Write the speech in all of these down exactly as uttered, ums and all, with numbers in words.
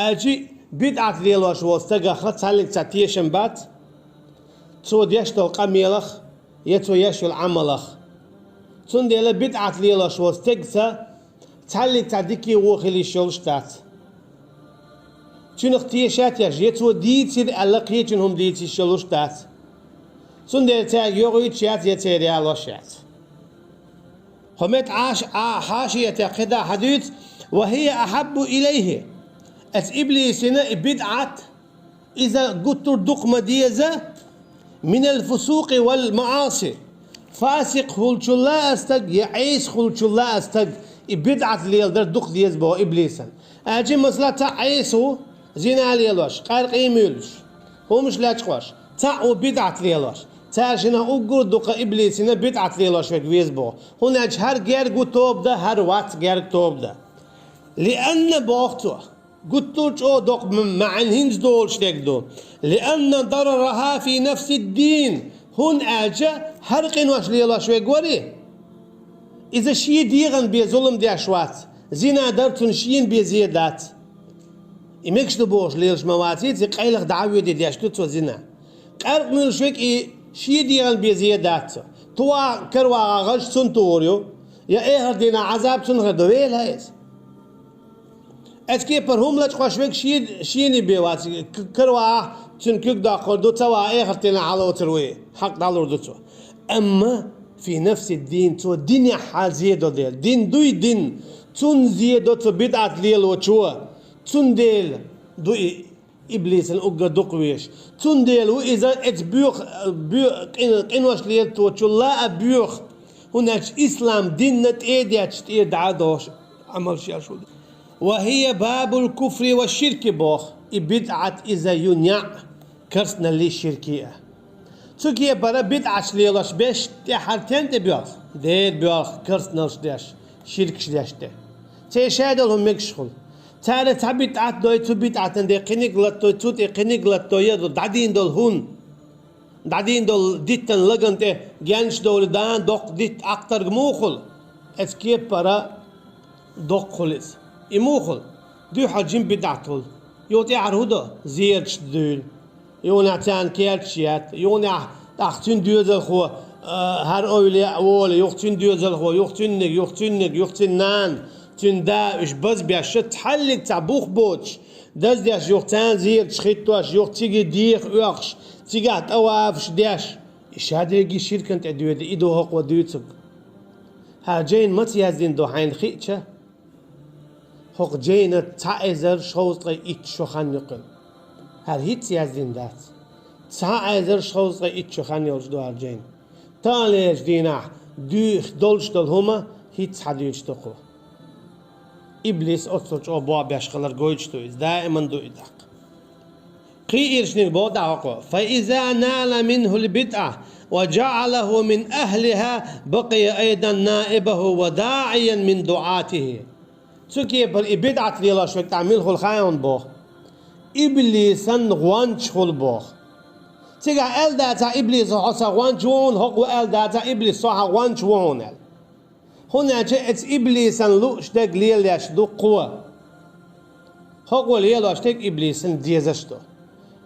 Аьлча, бидӀат лелош волча стагах цхьаллиг цхьа тешам бац цо деш долу къамелах я цо еш йолу Ӏамалах. Цундела бидӀат лелош волчу стегца цхьаллиг цхьа дика а вон хила йиш йолуш дац. Цуьнах тешат еш, я цо дийцира аьлла кхечунна хӀума дийца йиш йолуш дац. Цундела цаьрга йогӀуьйтуш яц, я церан ялош яц. Хьо мет Ӏаш а хьашиятех кхидӀа хьадуьйцу: «Ва хӀия ахьаббу илайхӀи». Эцу иблисина и бидӀат, иза гуттар а дукха ма деза, «минал фусукъи вал маӀаси». Фасикъ хуьлучул а стаг я Ӏеса хуьлучул а стаг и бидӀат леладар дукха деза боху иблисан. Аьлча, масала, цхьа Ӏеса ву зина лелош, къаьркъа муьйлуш, хӀумаш лечкъош, цхьаъ ву бидӀат лелош. Цара шиннах уггар а дукха иблисина бидӀат лелош верг веза боху. ХӀунда аьлча хӀара герга ву тоба дан, хӀара вац герга тоба дан. «Лианна», боху цо, гуттар а чӀогӀа доккха ма-, маьӀна хӀинца долуш дерг ду. «Лианна дарарахӀа фи нафсид-дин». ХӀунда аьлча хӀара къинош лелош верг вари, иза шен дегӀан бен зулам деш вац, зина дар цунна шена бен зен дац. И мегаш ду бохуш лелаш ма ваций, ци къайлаха дӀа а воьдий деш ду цо зина. Къаьркъа муьйлуш верг и шен дегӀан бен зен дац цо. Ту вагӀа, кара вагӀа гӀаж цунна тухур ю, я эхарт дийнахь Ӏазаб цунна хир ду, вела иза. Эцу кепара хӀума лачкъош верг шен, шена бен вац, к-, кара вагӀахь, цуьнан куьг доккхур ду, ца вагӀахь, эхарт дийнахь хьалоцур ву и, хьакъ дӀалур ду цо. Амма фи нафсид-дин, цо динехь хьал зен до дела. Дин дуй дин, цунна зен до цу бидӀат лелочо. Цундела ду и иблисан уггар дукха везаш. Цундела ву иза эцу боьха, боь-, къин-, къинош лелочул а боьха. ХӀунда аьлча ислам динна тӀе а детташ, тӀера дӀа а дохуш Ӏамалш еш ву. «Ва хӀия бабул куфри ва ширки», боху. И бидӀат иза ю неӀ керстаналлий, ширкий а. Цу кепара бидӀаташ лелош берш тӀаьххьара стенна тӀе боьлху? Дера боьлху керстаналлаш деш, ширкаш деш тӀе. Церан шадолу хӀума мегаш хуьлу. Цара цхьа бидӀат дой, цу бидӀатан тӀе кхиниг латтой, цу тӀе кхиниг латтой, я дӀадийна долу хӀун, дӀадийна долу диттан лаган тӀе генаш довлий, дана доккха дитт Ӏахтарг муха хуьлу? Эцу кепара доккха хуьлу иза. И муха хуьлу? Дуьххьара жима бидӀат хуьлу. Юха тӀаьхьара хӀун до? Зераташ дуьйлу. Юханехь царна керташ етта. Юханехь тӀаккха цуьнан доьзалхо, а, хӀара эвлаяъ а волу, юха цуьнан доьзалхо, юха цуьнниг, юха цуьнниг, юха цуьнан нана, цуьнан да, уьш базбеш, цхьаллиг цхьа бух боцуш, даздеш, юха царна зераташ хӀиттош, юха цига деха оьхуш, цигахь тӀавафаш деш. И шадерриге ширкан тӀе доьду, и ду хӀокхо дуьйцург. ХӀара жайна маца яздина ду хьайна хиъча? ХӀокху жайна цхьа эзар шовзткъе итт шо хан ю кхуьнан. ХӀара хӀинцца яздина дац. Цхьа эзар шовзткъе итт шо хан йолуш ду хӀара жайна. Таханлерчу дийнахь дуьйцуш долуш долу хӀума хӀинцца хьадуьйцуш ду кхо. Иблис оццул чӀогӀа болх беш хилар гойтуш ду иза, даиман ду и тӀаккха. Кхин ирчниг боху дӀахьо кхо: «Фа иза нала минхул бидӀа ва жаӀалаху мин ахлиха, бакъия айдан наибаху ва даӀиян мин дуӀатихи». Цу кепара и бидӀат лелош верг тӀаккха мила хуьлу хаьий хьуна боху? Иблисан гӀонча хуьлу боху. Цигахь аьлла дацахь иблиса: «Хьо сан гӀонча ву хьуна», хӀокхо аьлла дацахь иблис: «Со хьан гӀонча ву хьуна», аьлла. ХӀунда аьлча эцу иблисан лууш дерг лелош ду кхо. ХӀокхо лелош дерг иблисан дезаш ду.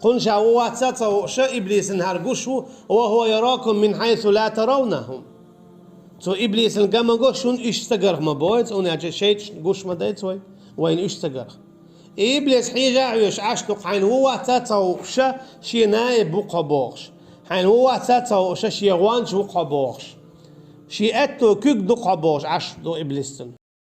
Кхунна ша ву вац а ца хууш, иблисан хӀара гуш ву: «Ва хӀува яракум мин хьайсу ла таравнахум». Цо иблисан ган ма го шуна уьш ца гарх ма боху иза, хӀунда аьлча шайтӀаш гуш ма дайца вай, вайна уьш ца гарх. И иблис хьежа а хьоьжуш Ӏаш ду-кх хьайна ву вац а ца хууш, шен наиб ву-кх хьо бохуш. Хьайна ву вац а ца хууш, шен гӀонча ву-кх хьо бохуш. Шен аьтто куьг ду-кх хьо бохуш Ӏаш ду иблис цунна.